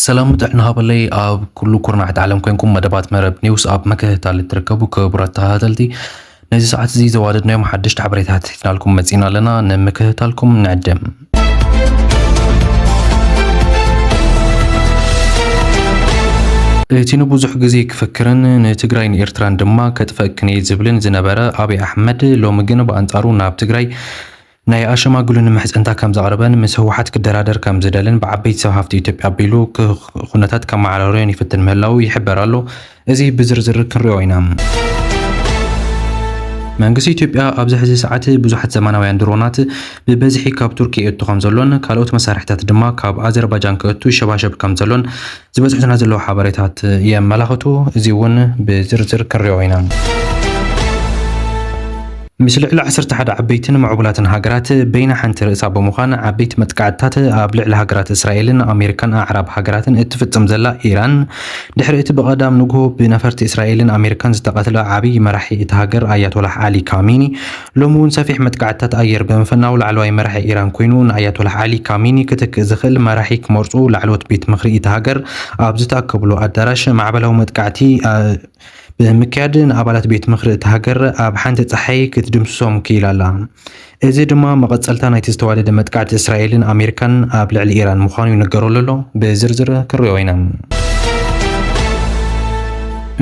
ሰላም ጥዕና ሃበለይ። ኣብ ኩሉ ኩርናዕቲ ዓለም ኮይንኩም መደባት መረብ ኒውስ ኣብ ምክትታል እትርከቡ ክቡራት ተኸታተልቲ፣ ነዚ ሰዓት እዚ ዘዋደድናዮም ሓደሽቲ ሓበሬታት ሒዝናልኩም መጺና ኣለና። ንምክትታልኩም ንዕድም። እቲ ንብዙሕ ግዜ ክፍክርን ንትግራይን ኤርትራን ድማ ከጥፈእክን እየ ዝብልን ዝነበረ ኣብይ ኣሕመድ፣ ሎሚ ግን ብኣንጻሩ ናብ ትግራይ ናይ ኣሸማግሉኒ ምሕጽንታ ከም ዘቕረበን ምስ ህወሓት ክደራደር ከም ዝደልን ብዓበይቲ ሰብ ሃፍቲ ኢትዮጵያ ኣቢሉ ክ-፣ ኩነታት ከመዓራርዮን ይፍትን ምህላዉ ይሕበር ኣሎ። እዚ ብዝርዝር ክንሪኦ ኢና። መንግስቲ ኢትዮጵያ ኣብዚ ሕዚ ሰዓት ብዙሓት ዘመናውያን ድሮናት ብበዝሒ ካብ ቱርኪ የእቱ ከም ዘሎን ካልኦት መሳርሕታት ድማ ካብ ኣዘርባጃን ክእቱ ይሸባሸብ ከም ዘሎን ዝበጽሑና ዘለዉ ሓበሬታት የመላኽቱ። እዚ እውን ብዝርዝር ክንሪኦ ኢና። ምስ ልዕሊ ዓሰርተ ሓደ ዓበይትን ምዕቡላትን ሃገራት በይና ሓንቲ ርእሳ ብምዃን ዓበይቲ መጥቃዕትታት ኣብ ልዕሊ ሃገራት እስራኤልን ኣሜሪካን ኣዕራብ ሃገራትን እትፍጽም ዘላ ኢራን፣ ድሕሪ እቲ ብቐዳም ንግሆ ብነፈርቲ እስራኤልን ኣሜሪካን ዝተቐትለ ዓብዪ መራሒ እታ ሃገር ኣያቶላህ ዓሊ ካሚኒ፣ ሎሚ እውን ሰፊሕ መጥቃዕትታት ኣየር ብምፍናው ላዕለዋይ መራሒ ኢራን ኮይኑ ንኣያቶላህ ዓሊ ካሚኒ ክትክእ ዝኽእል መራሒ ክመርጹ ላዕለዎት ቤት ምኽሪ እታ ሃገር ኣብ ዝተኣከብሉ ኣዳራሽ ማዕበላዊ መጥቃዕቲ፣ አ፣ ብምክያድ ንኣባላት ቤት ምኽሪ እታ ሃገር ኣብ ሓንቲ ጸሓይ ክትድምስሶም ክኢላ ኣላ። እዚ ድማ መቐጸልታ ናይቲ ዝተዋደደ መጥቃዕቲ እስራኤልን ኣሜሪካን ኣብ ልዕሊ ኢራን ምዃኑ ይንገረሉ ኣሎ። ብዝርዝር ክንሪኦ ኢና።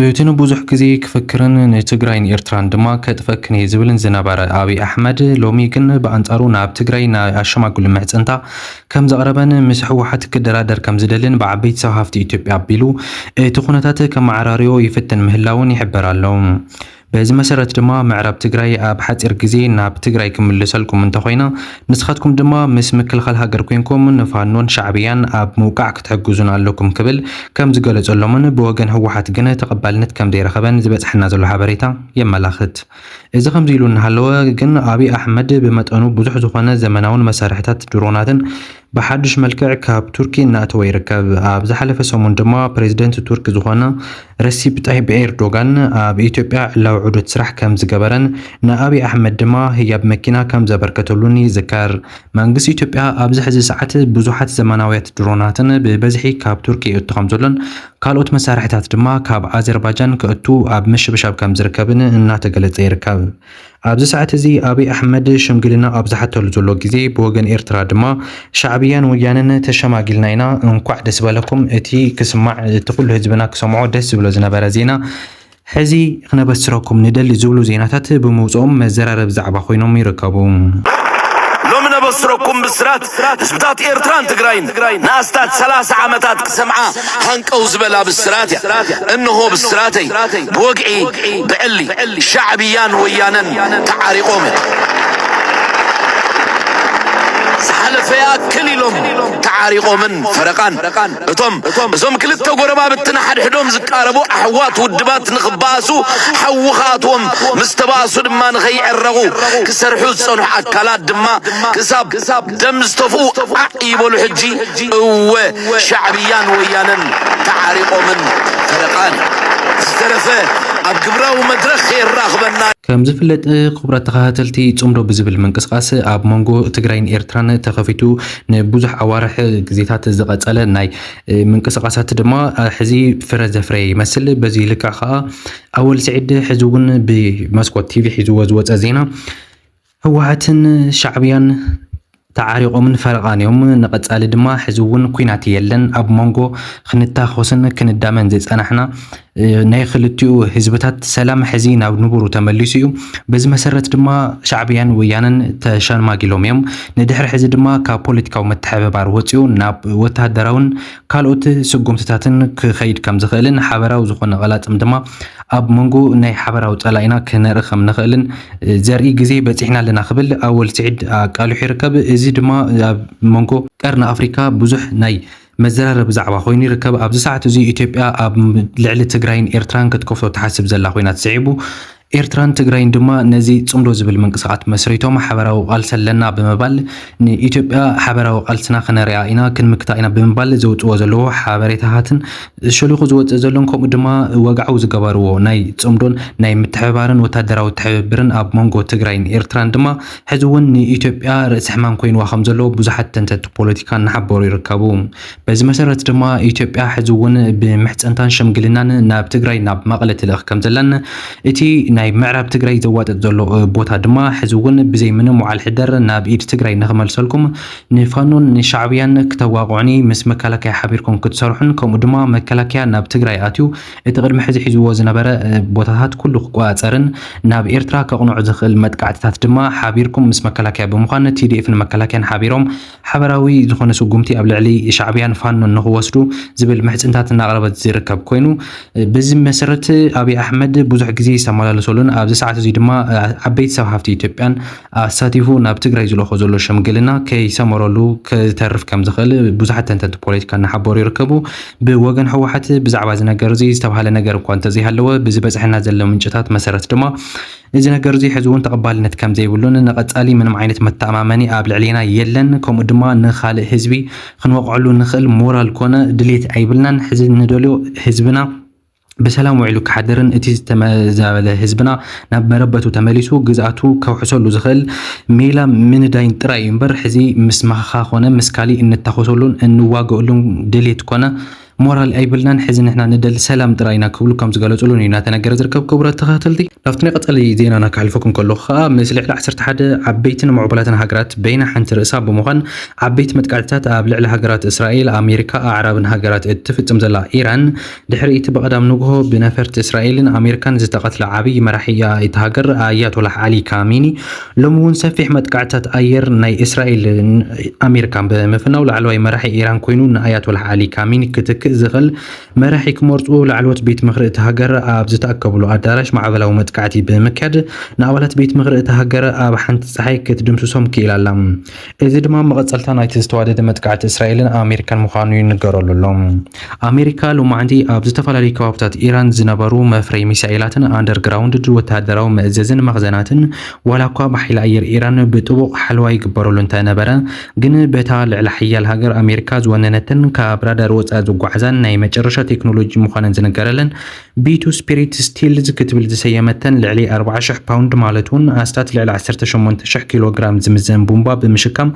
እቲ ንብዙሕ ግዜ ክፍክርን ንትግራይን ኤርትራን ድማ ከጥፈክን እየ ዝብልን ዝነበረ ኣብይ ኣሕመድ፣ ሎሚ ግን ብኣንጻሩ ናብ ትግራይ ናይ ኣሸማግሉ ምሕጽንታ ከም ዘቕረበን ምስ ህወሓት ክደራደር ከም ዝደልን ብዓበይቲ ሰብ ሃፍቲ ኢትዮጵያ ኣቢሉ እቲ ኩነታት ከመዓራርዮ ይፍትን ምህላውን ይሕበር ኣሎ። በዚ መሰረት ድማ ምዕራብ ትግራይ ኣብ ሓፂር ግዜ ናብ ትግራይ ክምልሰልኩም እንተኾይና፣ ንስኻትኩም ድማ ምስ ምክልኻል ሃገር ኮይንኩም ንፋኖን ሻዕብያን ኣብ ምውቃዕ ክትሕግዙን ኣለኩም ክብል ከም ዝገለጸሎምን ብወገን ህወሓት ግን ተቐባልነት ከም ዘይረኸበን ዝበጽሐና ዘሎ ሓበሬታ የመላኽት። እዚ ከምዚ ኢሉ እናሃለወ ግን ኣብይ ኣሕመድ ብመጠኑ ብዙሕ ዝኾነ ዘመናውን መሳርሕታት ድሮናትን ብሓዱሽ መልክዕ ካብ ቱርኪ እናእተወ ይርከብ። ኣብ ዝሓለፈ ሰሙን ድማ ፕሬዝደንት ቱርክ ዝኾነ ረሲፕ ጣይብ ኤርዶጋን ኣብ ኢትዮጵያ ዕላዊ ዑደት ስራሕ ከም ዝገበረን ንኣብይ ኣሕመድ ድማ ህያብ መኪና ከም ዘበርከተሉን ይዝከር። መንግስቲ ኢትዮጵያ ኣብዚ ሕዚ ሰዓት ብዙሓት ዘመናውያት ድሮናትን ብበዝሒ ካብ ቱርኪ የእቱ ከም ዘሎን ካልኦት መሳርሕታት ድማ ካብ ኣዘርባጃን ክእቱ ኣብ ምሽብሻብ ከም ዝርከብን እናተገለጸ ይርከብ። ኣብዚ ሰዓት እዚ ኣብይ ኣሕመድ ሽምግልና ኣብ ዝሓተሉ ዘሎ ግዜ ብወገን ኤርትራ ድማ ሻዕብያን ወያነን ተሸማጊልና ኢና፣ እንኳዕ ደስ በለኩም፣ እቲ ክስማዕ፣ እቲ ኩሉ ህዝብና ክሰምዖ ደስ ዝብሎ ዝነበረ ዜና ሕዚ ክነበስረኩም ንደሊ ዝብሉ ዜናታት ብምውፅኦም መዘራረቢ ዛዕባ ኮይኖም ይርከቡ። ሎሚ ነበስረኩም ብስራት ህዝብታት ኤርትራን ትግራይን ንኣስታት ሰላሳ ዓመታት ክሰምዓ ሃንቀው ዝበላ ብስራት እያ። እንሆ ብስራተይ ብወግዒ ብዕሊ ሻዕብያን ወያነን ተዓሪቖም እዮም። ዝሓለፈ ይኣክል ኢሎም ተዓሪቖምን ፈረቓን። እቶም፣ እዞም ክልተ ጎረባብትና ሓድሕዶም ዝቃረቡ ኣሕዋት ውድባት ንኽበኣሱ ሓዊ ክኣትዎም፣ ምስ ተባእሱ ድማ ንኸይዕረቑ ክሰርሑ ዝጸንሑ ኣካላት ድማ ክሳብ ደም ዝተፍኡ ዓዕ ይበሉ። ሕጂ እወ ሻዕብያን ወያነን ተዓሪቖምን ፈረቓን። ዝተረፈ ኣብ ግብራዊ መድረኽ የራኽበና። ከም ዝፍለጥ ክቡራት ተኸታተልቲ፣ ጽምዶ ብዝብል ምንቅስቃስ ኣብ መንጎ ትግራይን ኤርትራን ተኸፊቱ ንብዙሕ ኣዋርሕ ግዜታት ዝቐጸለ ናይ ምንቅስቃሳት ድማ ሕዚ ፍረ ዘፍረየ ይመስል። በዚ ልክዕ ከኣ ኣወል ስዒድ ሕዚ እውን ብመስኮት ቲቪ ሒዝዎ ዝወጸ ዜና ህወሓትን ሻዕብያን ተዓሪቖምን ፈረቓን እዮም። ንቐጻሊ ድማ ሕዚ እውን ኲናት የለን። ኣብ መንጎ ክንታኾስን ክንዳመን ዝጸናሕና፣ እ፣ ናይ ክልቲኡ ህዝብታት ሰላም ሕዚ ናብ ንቡሩ ተመሊሱ እዩ። በዚ መሰረት ድማ ሻዕብያን ወያነን ተሸማጊሎም እዮም። ንድሕሪ ሕዚ ድማ ካብ ፖለቲካዊ ምትሕብባር ወጺኡ ናብ ወተሃደራውን ካልኦት ስጉምትታትን ክኸይድ ከም ዝኽእልን ሓበራዊ ዝኾነ ቐላጽም ድማ ኣብ መንጎ ናይ ሓበራዊ ጸላኢና ክነርኢ ከም ንኽእልን ዘርኢ ግዜ በጺሕና ኣለና ክብል ኣወል ስዒድ ኣቃሊሑ ይርከብ። እዚ ድማ ኣብ መንጎ ቀርኒ ኣፍሪካ ብዙሕ ናይ መዘራረቢ ዛዕባ ኮይኑ ይርከብ። ኣብዚ ሰዓት እዚ ኢትዮጵያ ኣብ ልዕሊ ትግራይን ኤርትራን ክትከፍቶ ትሓስብ ዘላ ኮይና ትስዒቡ ኤርትራን ትግራይን ድማ ነዚ ጽምዶ ዝብል ምንቅስቃት መስሪቶም ሓበራዊ ቃልሲ ኣለና ብምባል ንኢትዮጵያ ሓበራዊ ቃልስና ክነርያ ኢና ክንምክታ ኢና ብምባል ዘውፅዎ ዘለዎ ሓበሬታታትን ሸሊኹ ዝወፅእ ዘሎን ከምኡ ድማ ወግዓዊ ዝገበርዎ ናይ ጽምዶን ናይ ምትሕብባርን ወታደራዊ ትሕብብርን ኣብ መንጎ ትግራይን ኤርትራን ድማ ሕዚ እውን ንኢትዮጵያ ርእሲ ሕማም ኮይንዋ ከም ዘሎ ብዙሓት ተንተንቲ ፖለቲካ እናሓበሩ ይርከቡ። በዚ መሰረት ድማ ኢትዮጵያ ሕዚ እውን ብምሕፀንታን ሽምግልናን ናብ ትግራይ ናብ መቐለ ትልእኽ ከም ዘላን እቲ ናይ ምዕራብ ትግራይ ዘዋጥጥ ዘሎ ቦታ ድማ ሕዚ እውን ብዘይ ምንም ውዓል ሕደር ናብ ኢድ ትግራይ ንክመልሰልኩም ንፋኖን ንሻዕብያን ክተዋቕዑኒ ምስ መከላከያ ሓቢርኩም ክትሰርሑን ከምኡ ድማ መከላከያ ናብ ትግራይ ኣትዩ እቲ ቅድሚ ሕዚ ሒዝዎ ዝነበረ ቦታታት ኩሉ ክቆፃፀርን ናብ ኤርትራ ከቕንዖ ዝኽእል መጥቃዕትታት ድማ ሓቢርኩም ምስ መከላከያ ብምዃን ቲዲኤፍን መከላከያን ሓቢሮም ሓበራዊ ዝኾነ ስጉምቲ ኣብ ልዕሊ ሻዕብያን ፋኖን ንኽወስዱ ዝብል ምሕፅንታት እናቕረበት ዝርከብ ኮይኑ፣ በዚ መሰረት ኣብይ ኣሕመድ ብዙሕ ግዜ ዝተመላለሰሉን ኣብዚ ሰዓት እዚ ድማ ዓበይቲ ሰብ ሃፍቲ ኢትዮጵያን ኣሳቲፉ ናብ ትግራይ ዝልእኾ ዘሎ ሽምግልና ከይሰመረሉ ክተርፍ ከም ዝኽእል ብዙሓት ተንተንቲ ፖለቲካ እናሓበሩ ይርከቡ። ብወገን ህወሓት ብዛዕባ እዚ ነገር እዚ ዝተባህለ ነገር እኳ እንተዘይሃለወ ብዝበፅሐና ዘሎ ምንጭታት መሰረት ድማ እዚ ነገር እዚ ሕዚ እውን ተቐባልነት ከም ዘይብሉን ንቐጻሊ ምንም ዓይነት መተኣማመኒ ኣብ ልዕሌና የለን፣ ከምኡ ድማ ንኻልእ ህዝቢ ክንወቕዐሉ ንኽእል ሞራል ኮነ ድሌት ኣይብልናን። ሕዚ ንደልዮ ህዝብና ብሰላም ውዒሉ ክሓድርን እቲ ዝተመዛበለ ህዝብና ናብ መረበቱ ተመሊሱ ግዝኣቱ ከውሕሰሉ ዝኽእል ሜላ ምንዳይን ጥራይ እዩ እምበር ሕዚ ምስ ማኻ ኮነ ምስ ካሊእ እንታኾሰሉን እንዋገእሉን ድሌት ኮነ ሞራል ኣይብልናን፣ ሕዚ ንሕና ንደሊ ሰላም ጥራይ ኢና ክብሉ ከም ዝገለጹሉን እዩ እናተነገረ ዝርከብ። ክቡራት ተኸታተልቲ፣ ናብቲ ናይ ቀጻሊ ዜናና ክሓልፈኩም ከለኹ ከኣ ምስ ልዕሊ ዓሰርተ ሓደ ዓበይትን ምዕቡላትን ሃገራት በይና ሓንቲ ርእሳ ብምዃን ዓበይቲ መጥቃዕትታት ኣብ ልዕሊ ሃገራት እስራኤል፣ ኣሜሪካ፣ ኣዕራብን ሃገራት እትፍጽም ዘላ ኢራን ድሕሪ እቲ ብቐዳም ንግሆ ብነፈርቲ እስራኤልን ኣሜሪካን ዝተቐትለ ዓብዪ መራሒ እታ ሃገር ኣያቶላህ ዓሊ ካሚኒ ሎሚ እውን ሰፊሕ መጥቃዕትታት ኣየር ናይ እስራኤልን ኣሜሪካን ብምፍናው ላዕለዋይ መራሒ ኢራን ኮይኑ ንኣያቶላህ ዓሊ ካሚኒ ክትክእ ዝኽእል መራሒ ክመርፁ ላዕለዎት ቤት ምኽሪ እታ ሃገር ኣብ ዝተኣከብሉ ኣዳራሽ ማዕበላዊ መጥቃዕቲ ብምክያድ ንኣባላት ቤት ምኽሪ እታ ሃገር ኣብ ሓንቲ ፀሓይ ክትድምስሶም ክኢላ ኣላ። እዚ ድማ መቐፀልታ ናይቲ ዝተዋደደ መጥቃዕቲ እስራኤልን ኣሜሪካን ምዃኑ ይንገረሉ ኣሎ። ኣሜሪካ ሎማዕንቲ ኣብ ዝተፈላለዩ ከባብታት ኢራን ዝነበሩ መፍረይ ሚሳኤላትን ኣንደርግራውንድ ወተሃደራዊ መእዘዝን መኽዘናትን ዋላ እኳ ብሓይሊ ኣየር ኢራን ብጥቡቕ ሓለዋ ይግበረሉ እንተነበረ፣ ግን በታ ልዕሊ ሓያል ሃገር ኣሜሪካ ዝወነነትን ካብ ራዳር ወፃኢ ዝጓዓዛን ናይ መጨረሻ ቴክኖሎጂ ምዃነን ዝንገረለን ቢ ቱ ስፒሪት ስቲልዝ ክትብል ዝሰየመተን ልዕሊ ኣርባዓ ሽሕ ፓውንድ ማለት እውን ኣስታት ልዕሊ ዓሰርተ ሸሞንተ ሽሕ ኪሎ ግራም ዝምዘን ቡምባ ብምሽካም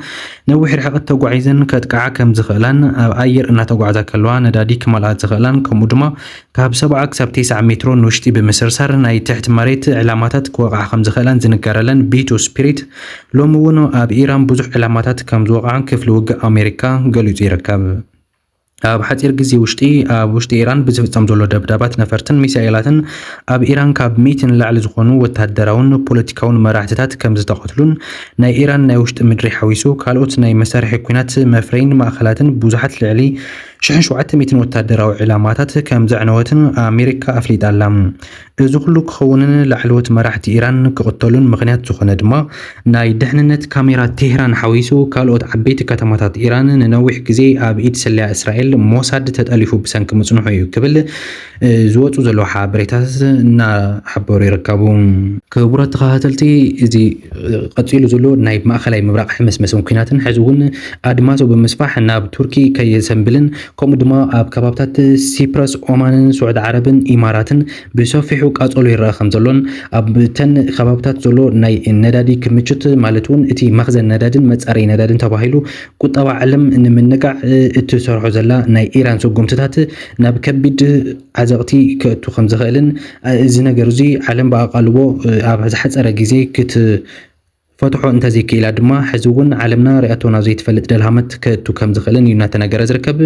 ነዊሕ ርሕቀት ተጓዒዘን ከጥቅዓ ከም ዝኽእላን ኣብ ኣየር እናተጓዕዛ ከለዋ ነዳዲ ክመልኣ ዝኽእላን ከምኡ ድማ ካብ ሰብዓ ክሳብ ተስዓ ሜትሮ ንውሽጢ ብምስርሳር ናይ ትሕቲ መሬት ዕላማታት ክወቕዓ ከም ዝኽእላን ዝንገረለን ቢ ቱ ስፒሪት ሎሚ እውን ኣብ ኢራን ብዙሕ ዕላማታት ከም ዝወቕዓን ክፍሊ ውግእ ኣሜሪካ ገሊጹ ይርከብ። ኣብ ሓጺር ግዜ ውሽጢ ኣብ ውሽጢ ኢራን ብዝፍጸም ዘሎ ደብዳባት ነፈርትን ሚሳኤላትን ኣብ ኢራን ካብ ሚእቲ ንላዕሊ ዝኾኑ ወታደራውን ፖለቲካውን መራሕትታት ከም ዝተቐትሉን ናይ ኢራን ናይ ውሽጢ ምድሪ ሓዊሱ ካልኦት ናይ መሳርሒ ኲናት መፍረይን ማእኸላትን ብዙሓት ልዕሊ ሽሕን ሸውዓተ ሚእትን ወታደራዊ ዕላማታት ከም ዘዕነወትን ኣሜሪካ ኣፍሊጣ ኣላ። እዚ ኩሉ ክኸውንን ላዕለዎት መራሕቲ ኢራን ክቕተሉን ምኽንያት ዝኾነ ድማ ናይ ድሕንነት ካሜራ ቴህራን ሓዊሱ ካልኦት ዓበይቲ ከተማታት ኢራን ንነዊሕ ግዜ ኣብ ኢድ ስለያ እስራኤል ሞሳድ ተጠሊፉ ብሰንኪ ምጽንሑ እዩ ክብል ዝወፁ ዘለዉ ሓበሬታት እናሓበሩ ይርከቡ። ክቡራት ተኸታተልቲ፣ እዚ ቀፂሉ ዘሎ ናይ ማእኸላይ ምብራቕ ሕምስምስን ኲናትን ሕዚ እውን ኣድማሱ ብምስፋሕ ናብ ቱርኪ ከየሰንብልን ከምኡ ድማ ኣብ ከባብታት ሲፕረስ፣ ኦማንን ስዑዲ ዓረብን ኢማራትን ብሰፊሑ ቃፀሎ ይረኣ ከም ዘሎን ኣብተን ከባብታት ዘሎ ናይ ነዳዲ ክምችት ማለት እውን እቲ መኽዘን ነዳድን መፃረይ ነዳድን ተባሂሉ ቁጠባ ዓለም ንምንጋዕ እትሰርሖ ዘላ ናይ ኢራን ስጉምትታት ናብ ከቢድ ዓዘቕቲ ከእቱ ከም ዝኽእልን እዚ ነገር እዚ ዓለም ብኣቓልቦ ኣብ ዝሓፀረ ግዜ ክት ፈትሖ እንተዘይክኢላ ድማ ሕዚ እውን ዓለምና ሪኣቶ ናብ ዘይትፈልጥ ደልሃመት ከእቱ ከም ዝኽእልን እዩ እናተነገረ ዝርከብ።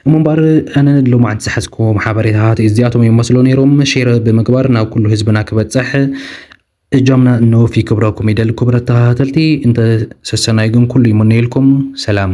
እሞ እምበኣር ኣነ ሎማዓንቲ ዝሓዝክዎም ሓበሬታታት እዚኣቶም እዮም መስሎ ነይሮም። ሼር ብምግባር ናብ ኩሉ ህዝብና ክበፅሕ እጃምና እነወፊ ክብረኩም ይደሊ። ክቡራት ተኸታተልቲ እንተ ሰሰናይ ግን ኩሉ ይምነየልኩም። ሰላም።